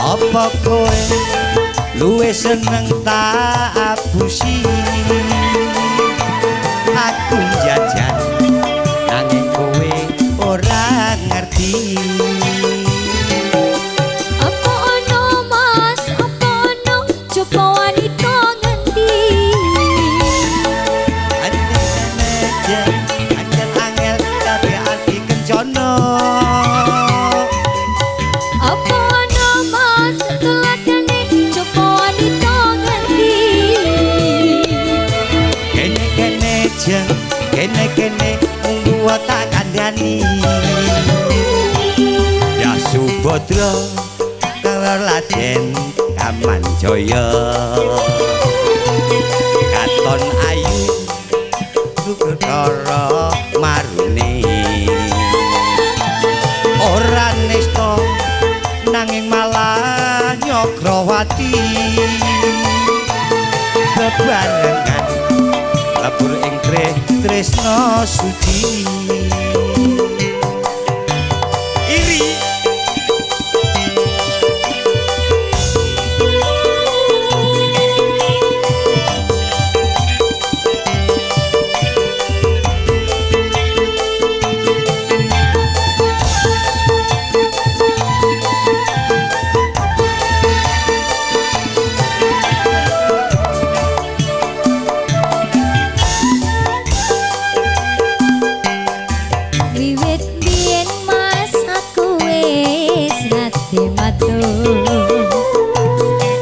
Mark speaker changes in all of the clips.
Speaker 1: Apa kowe luwih seneng tak abusi? Aku jajan nanging kowe ora ngerti.
Speaker 2: Apa ono Mas, apa ono coba wanita ngendi?
Speaker 1: Anjen angel tapi ati kencono.
Speaker 2: Apa ono Mas teladane coba wanita ngendi?
Speaker 1: Kene-kene jeng, kene-kene munggu tak kandhani. Ya Subadra kawar Raden Kamanjaya, katon ayu Bathara Maruni. Ora nista nanging malah Nyakrawati. Bebarengan lebur ing tresna suci. Iri
Speaker 2: Wiwit biyen Mas aku wis nate matur,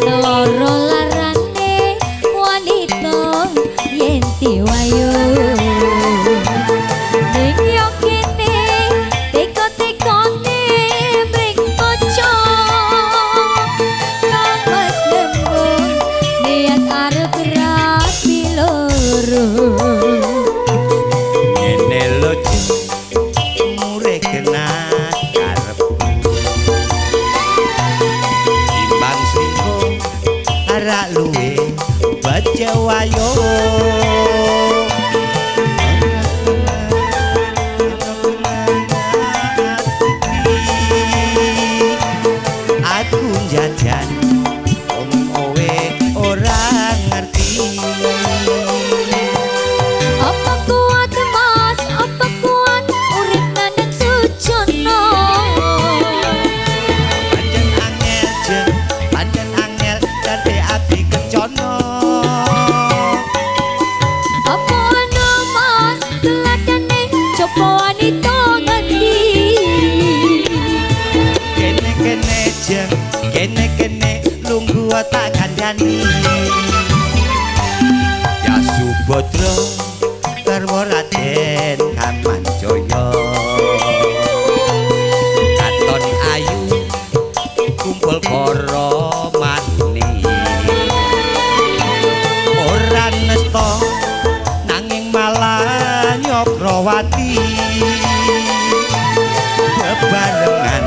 Speaker 2: loro larane wanita yen diwayu. Ning yo kene teko-tekone mring kaca, kang Mas nembung niat arep rapi loro.
Speaker 1: Ngene lho mure kena karepku, timbang selingkuh arak luwe baca wayo. Aku jajan wong kowe ora ngerti.
Speaker 2: Apa kuat Mas, apa kuat urip naneng sujono?
Speaker 1: Pancen angel jeng, pancen angel dadi abdi kencono.
Speaker 2: Apa ana Mas teladane coba wanita ngendi?
Speaker 1: Kene-kene jeng, kene-kene lungguh tak kandhani. Ya Subadra garwa Raden Kamanjaya, katon ayu kumpul para maruni. Ora nesta nanging malah Nyakrawati. Bebarengan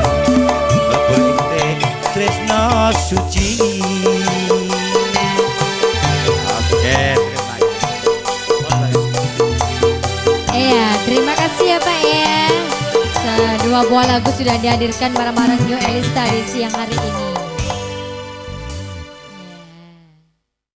Speaker 1: mlebu ing tresna suci. Oke, terima kasih.
Speaker 2: Iya, terima kasih ya Pak ya. Dua buah lagu sudah dihadirkan bareng-bareng New Elista di siang hari ini.